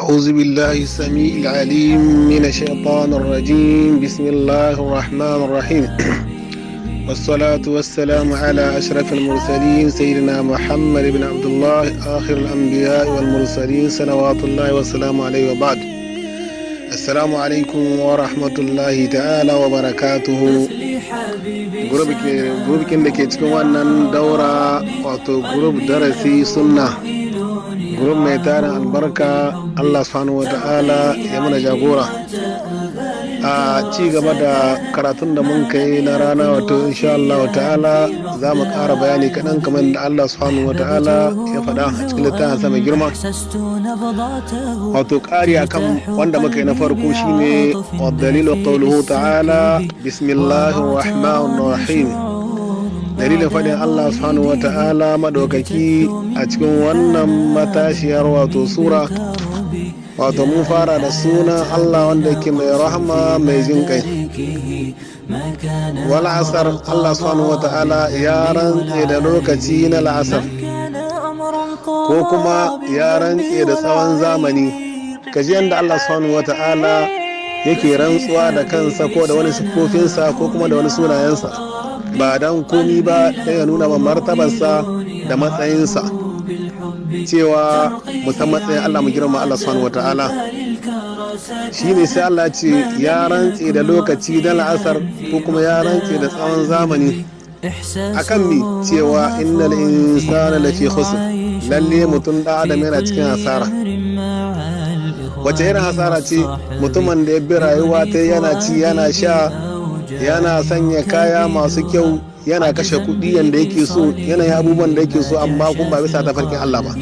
أعوذ بالله السميع العليم من الشيطان الرجيم. بسم الله الرحمن الرحيم، والصلاة والسلام على أشرف المرسلين، سيدنا محمد بن عبد الله، آخر الأنبياء والمرسلين، صلوات الله وسلامه عليه، وبعد، السلام عليكم ورحمة الله تعالى وبركاته. Group da ke cikin wannan daura, wato group darasi sunna, group mai tarin albarka, Allah subhanahu wa ta'ala ya mana jagora. A ci gaba da karatun da mun kai na rana, wato insha Allah ta'ala za mu ƙara bayani kaɗan kamar da Allah subhanahu wa ta'ala ya faɗa a cikin littafin sa mai girma, wato ƙari akan wanda muka yi na farko, shine wa dalilu qawluhu ta'ala, bismillahir rahmanir rahim. Dalilin faɗin Allah subhanahu wa ta'ala madaukaki a cikin wannan matashiyar, wato sura, wato mun fara da sunan Allah wanda yake mai rahama mai jin kai. Wal asar, Allah subhanahu wa ta'ala ya rantse da lokaci na la'asar, ko kuma ya rantse da tsawon zamani. Kaji yadda Allah subhanahu wa ta'ala yake rantsuwa da kansa, ko da wani siffofinsa, ko kuma da wani sunayensa, ba don komi ba don ya nuna ma martabarsa da matsayinsa, cewa mu san matsayin Allah, mu girma Allah subhanahu wa ta'ala. Shine sai Allah ce ya rantse da lokaci da la'asar, ko kuma ya rantse da tsawon zamani. Akan mi? Cewa innal insana lafi khusr, lalle mutum da adam yana cikin hasara. Wace irin hasara ce? Mutumin da ya bi rayuwa ta, yana ci, yana sha, yana sanya kaya masu kyau, yana kashe kuɗi yanda yake so, yana yi abubuwan da yake so, amma kuma ba bisa tafarkin Allah ba.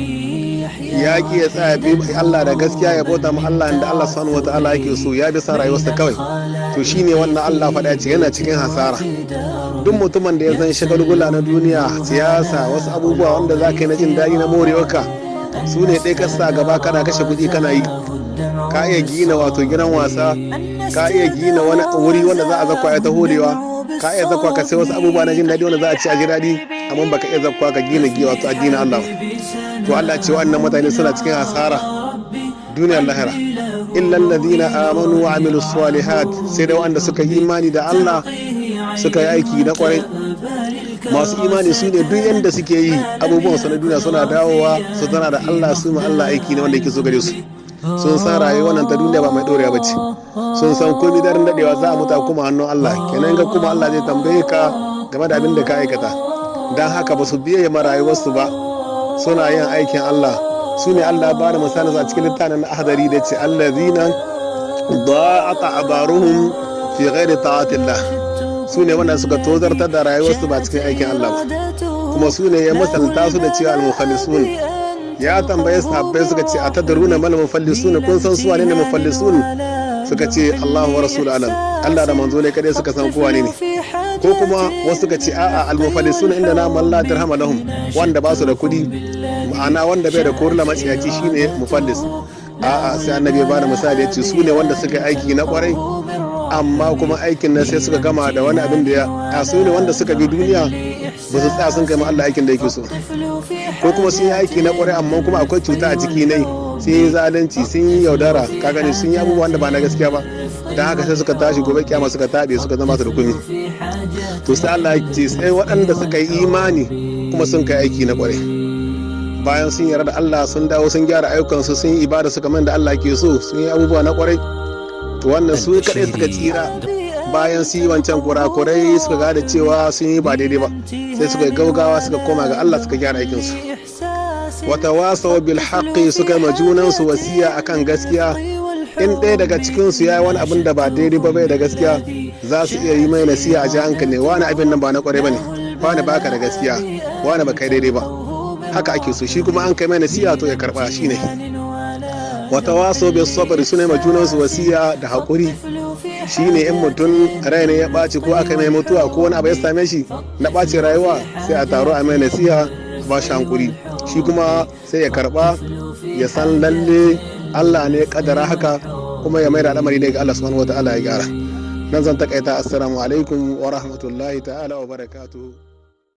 Ya ki ya tsaya bi Allah da gaskiya, ya bauta ma Allah inda Allah subhanahu wataala yake so, ya bi sa rayuwarsa kawai. To shine wannan Allah faɗa ce yana cikin hasara. Duk mutumin da ya zan shagulgula na duniya, siyasa, wasu abubuwa wanda za ka yi na jin daɗi na morewarka, su ne ɗaya ka sa gaba, kana kashe kuɗi, kana yi, ka iya gina wato gidan wasa, ka iya gina wani wuri wanda za a zakwa ya ta holewa, ka iya zakwa ka sai wasu abubuwa na jin daɗi wanda za a ci a ji daɗi, amma baka iya zakwa ka gina giwa wato addinin Allah. To Allah ce wannan mutane suna cikin hasara duniyar lahira. Illa alladhina amanu wa amilu salihat, sai da wanda suka yi imani da Allah, suka yi aiki na kwarai. Masu imani su ne duk yanda suke yi abubuwan su na duniya, suna dawowa su tana da Allah, su ma Allah aiki ne wanda yake so gare su. Sun san rayuwar nan ta duniya ba mai dorewa ba ce. Sun san komai daren dadewa za a mutu kuma hannun Allah. Kenan ga kuma Allah zai tambaye ka game da abin da ka aikata. Dan haka ba su biye ma rayuwarsu ba, suna yin aikin Allah. Su ne Allah ba da misalin a cikin littafin ahdari da ce allazina da'at a'maruhum fi ghairi ta'atillah. Su ne wanda suka tozartar da rayuwarsu ba cikin aikin Allah ba. Kuma su ne ya misalta su da cewa al-mufallisun. Ya tambaye sahabbai, suka ce atadruna mal mufallisun? Kun san su wane ne mufallisun? Suka ce Allahu wa rasuluhu alam, Allah da manzo ne kadai suka san ko wane ne. Ko kuma wasu suka ce a'a, al-mufallisun inda na man la dirhama lahum, wanda ba su da kudi, ma'ana wanda bai da korla, matsiyaci shine mufallis. A'a, sai annabi ya bada misali, ya ce su ne wanda suka aiki na kwarai, amma kuma aikin nan sai suka gama da wani abin da ya a su ne wanda suka bi duniya, ba su tsaya sun kai ma Allah aikin da yake so, ko kuma sun yi aiki na kwarai amma kuma akwai cuta a ciki ne, sun yi zalunci, sun yi yaudara, ka gani, sun yi abubuwan da ba na gaskiya ba. Don haka sai suka tashi gobe kiyama suka tabe, suka zama su da kumi. To sai Allah ya ce sai waɗanda suka yi imani kuma sun kai aiki na kwarai. Bayan sun yarda da Allah, sun dawo sun gyara ayyukansu, sun yi ibada su kamar da Allah ke so, sun yi abubuwa na kwarai, to wannan su kaɗai suka tsira. Bayan su yi wancan kurakurai, suka gada cewa sun yi ba daidai ba, sai suka yi gaugawa suka koma ga Allah, suka gyara aikinsu. Wata wasa bil haqqi, suka yi junansu wasiya akan gaskiya. In ɗaya daga cikinsu ya yi wani abin da ba daidai ba, bai da gaskiya, za su iya yi mai nasiha a ji hankali: wani, abin nan ba na kwarai ba ne, wani, baka da gaskiya, wani, ba kai daidai ba. Haka ake so. Shi kuma an kai mai nasiha, to ya karba. Shine wata waso bil sabr, su ne ma junansu wasiya da haƙuri. Shine in mutum rai ne ya ɓaci, ko aka mai mutuwa, ko wani abu ya same shi na ɓacin rayuwa, sai a taro a mai nasiha, ba shi hankuri. Shi kuma sai ya karba, ya san lalle Allah ne ya kaddara haka, kuma ya mai da al'amari ne ga Allah subhanahu wataala, ya gyara. Nan zan takaita. Assalamu alaikum wa rahmatullahi ta'ala wa barakatuhu.